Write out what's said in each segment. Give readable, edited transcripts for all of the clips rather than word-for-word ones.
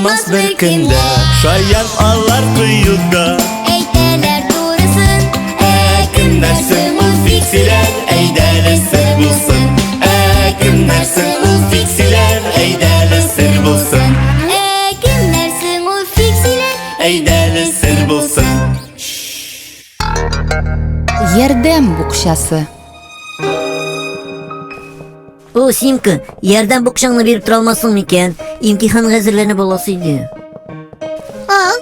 Булмас бер көндә. Шаян алар коюга. Әйтәләр турысын. Ә кемнәр соң ул фиксиләр? Әйдәле сер булсын. Ә кемнәр соң ул фиксиләр? Әйдәле сер булсын. Ә кемнәр соң ул фиксиләр? Әйдәле сер булсын. Ярдәм букчасы. О, Симка, ярдәм букчаңны биреп тора алмассың микән? Имтиханга әзерләнеп аласы иде. Ал.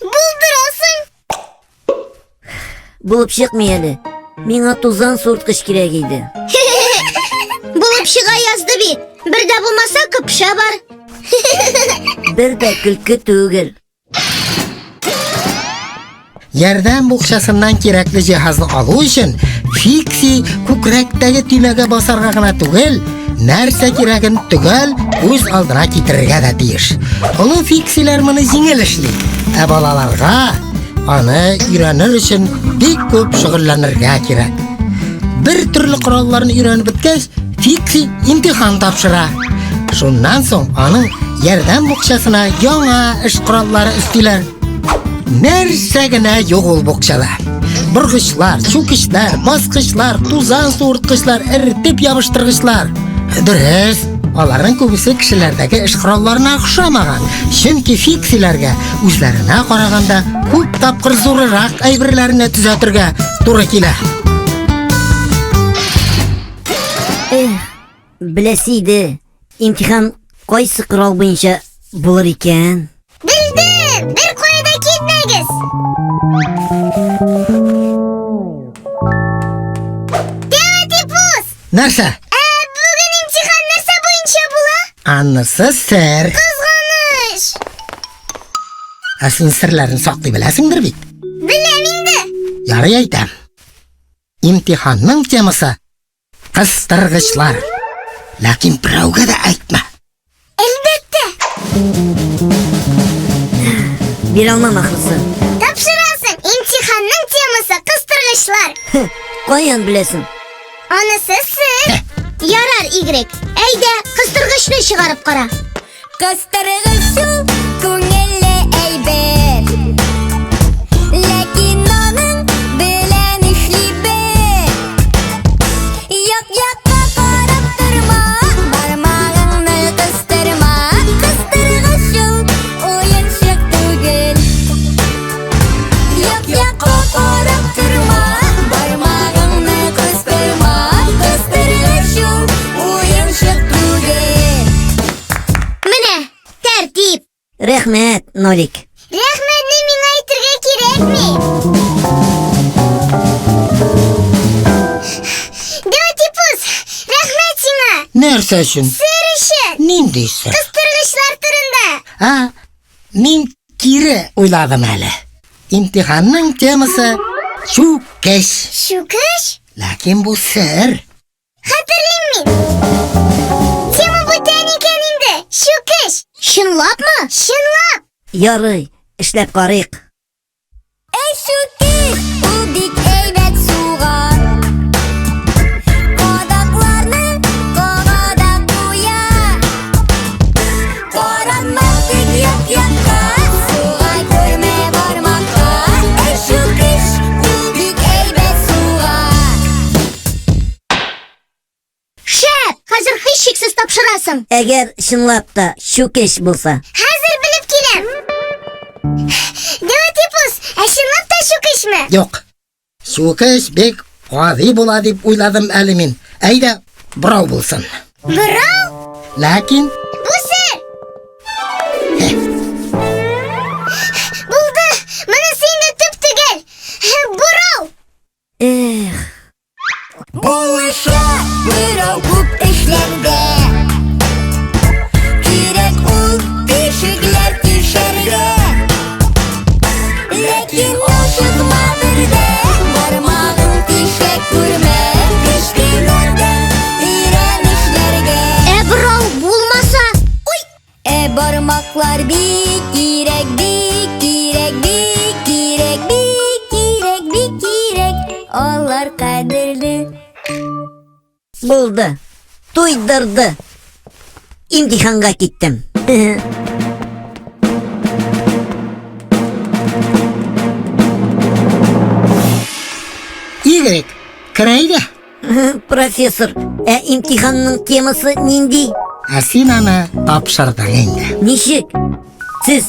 Булдырасың. Булып чыкмый әле. Миңа тузан суырткыч кирәк иде. Булып чыга язды бит. Бер дә булмаса кыпша бар. Бер дә көлке түгел. Ярдәм букчасыннан кирәкле җиһазны алу өчен Фикси күкрәктәге төймәгә басарга гына түгел, нәрсә кирәген төгәл күз алдына китерергә дә тиеш. Олы Фиксиләр моны җиңел эшли, ә балаларга аны өйрәнер өчен бик күп шөгыльләнергә кирәк. Бер төрле коралларны өйрәнеп беткәч, Фикси имтихан тапшыра. Шуннан соң аның ярдәм букчасына яңа эш кораллары өстиләр. Нәрсә генә юк ул букчада. Боргычлар, чүкечләр, баскычлар, тузан суырткычлар, эретеп ябыштыргычлар. Дөрес, аларның күбесе кешеләрдәге эш коралларына охшамаган, чөнки фиксиләргә үзләренә караганда күп тапкыр зуррак әйберләрне төзәтергә туры килә. Эх, беләсе иде, имтихан кайсы корал буенча булыр икән? Белдем! Бер кая да китмәгез! Тәвәтипус! Нәрсә? Ә бүген имтихан нәрсә буенча була? Анысы сер. Кызганыч! Ә син серләрне саклый беләсеңдер бит? Беләм инде. Ярый әйтәм. Имтиханның темасы кыстыргычлар. Ләкин берәүгә дә әйтмә. Әлбәттә. Бирә алмам ахрысы. Тапшырасың. Имтиханның темасы кыстыргычлар. Каян беләсең? Анысы сер. Ярар, Игрек. Әйдә, кыстыргычны чыгарып кара. Кыстыргыч ул күңелле әйбер. Ләкин аның белән эшли бел. Як-якка карап торма, бармагыңны кыстырма. Кыстыргыч ул уенчык түгел. Як-якка карап торма, бармагыңны кыстырма. Кыстыргыч ул уенчык түгел. Менә, тәртип. Рәхмәт, Нолик. Рәхмәтне миңа әйтергә кирәкми. Дәүтипус, рәхмәт сиңа. Нәрсә өчен? Сер өчен. Нинди сер? Кыстыргычлар турында. А, мин кире уйладым әле. Имтиханның темасы чүкеч. Чүкеч? Ләкин бу сер. Хәтерлим мин. Тема бүтән икән инде. Чүкеч. Чынлапмы? Чынлап. Ярый, эшләп карыйк. Әй, чүкеч, ул бик әйбәт суга. Кадакларны кага да куя. Каранма тик як-якка, суга күрмә бармакка. Әй, чүкеч, ул бик әйбәт суга. Шәп! Хәзер һичшиксез тапшырасың. Әгәр чынлап та чүкеч булса. Хәзер белеп киләм. Дәүтипус, ә чынлап та чүкечме? Юк. Чүкеч бик гади була дип уйладым әле мин. Әйдә, борау булсын. Борау? Ләкин Бу сер! Булды! Монысы инде төп-төгәл. Борау! Эх, Булыша берәү күп эшләрдә. Кирәк ул тишекләр тишәргә. Ләкин ашыкма бер дә, бармагың тишә күрмә. Кечкенәдән өйрән эшләргә. Ә борау булмаса? Булды. Туйдырды. Имтиханга киттем. Игорек, кер әйдә. Профессор, ә имтиханның темасы нинди? Ә син аны тапшырдың инде. Ничек? Сез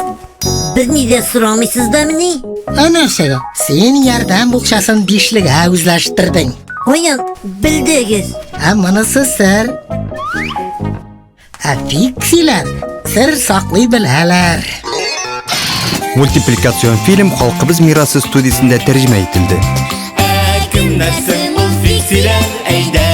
берни дә сорамыйсыз да мени? Ә нәрсәгә? Син ярдәм букчасын бишлегә үзләштердең. Каян белдегез? Ә монысы сер. Ә фиксиләр сер саклый беләләр. Мультипликацион фильм Халкыбыз мирасы студиясендә тәрҗемә ителде. Ә кемнәр соң ул фиксиләр? Әйдә.